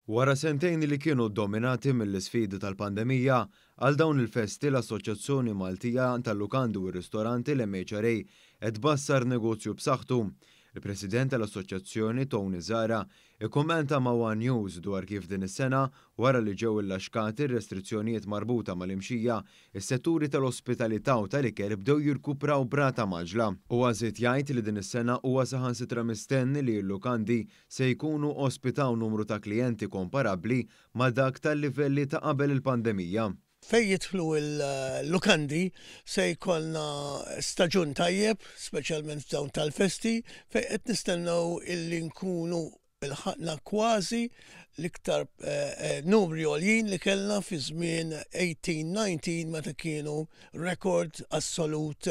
Wara sentejn li kienu dominati mill-isfidi tal-pandemija, għal dawn il-festi l-Assoċjazzjoni Maltija tal-Lukandi u r-Ristoranti, l-MHRA, qed tbassar negozju b'saħħtu. Il-President tal-Assoċjazzjoni, Tony Zahra, ikkummenta ma' one News dwar kif din is-sena, wara li ġew illaxkati r-restrizzjonijiet marbuta mal-imxija, is-setturi tal-ospitalità u tal-ikel bdew jirkupraw b'rata mgħaġġla. Huwa żied jgħid li din is-sena huwa saħansitra mistenni li l-lukandi se jkunu ospitaw numru ta' klijenti komparabbli ma' dak tal-livelli ta' qabel il-pandemija. Fejn jidħlu l-lukandi se jkollna staġun tajjeb, speċjalment f'dawn tal-festi, fejn qed nistennew illi nkunu lħaqna kważi l-iktar numri għoljin li kellna fi żmien 18-19 meta kienu rekord assolut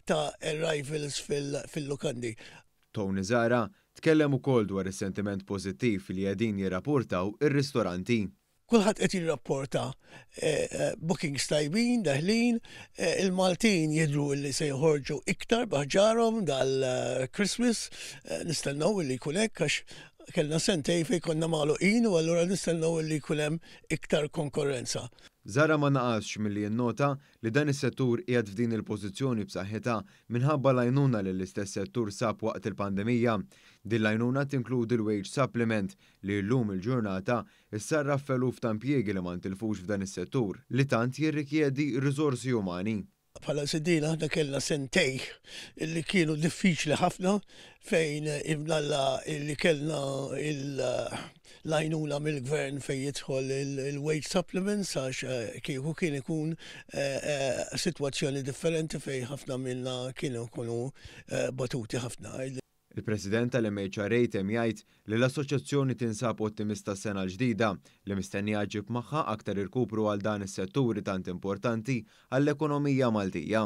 ta' arrivals fil-lukandi. Tony Zahra tkellem ukoll dwar is-sentiment pożittiv li qegħdin jirrapportaw ir-ristoranti. Kulħadd qed jirrapporta bookings tajbin deħlin, il-Maltin jidhru li se joħorġu iktar b'ħġarhom dal-Christmas, nistennew li jkun hekk għax kellna sentejn fejn konna magħluqin u allura nistennew li jkun hemm iktar konkorrenza. Zahra ma naqasx milli jinnota li dan is-settur qiegħed f'din il-pożizzjoni b'saħħitha minħabba l-għajnuna li l-istess settur sab waqt il-pandemija. Din l-għajnuna tinkludi l-wage supplement li llum il-ġurnata issarraf f'eluf ta' impjiegi li ma ntilfux f'dan is-settur li tant jirrikjedi riżorsi umani. Bħala sidina aħna kellna sentejn li kienu diffiċli ħafna fejn imnalla li kellna l-għajnuna mill-gvern fejn jidħol il-wage supplements, għax kieku kien ikun sitwazzjoni differenti fejn ħafna minna kienu jkunu batuti ħafna. Il-President tal-MHRA temm jgħid li l-assoċjazzjoni tinsab ottimista sena l-ġdida li mistennija ġġib magħha aktar irkupru għal dan is-setturi tant importanti għall-ekonomija Maltija.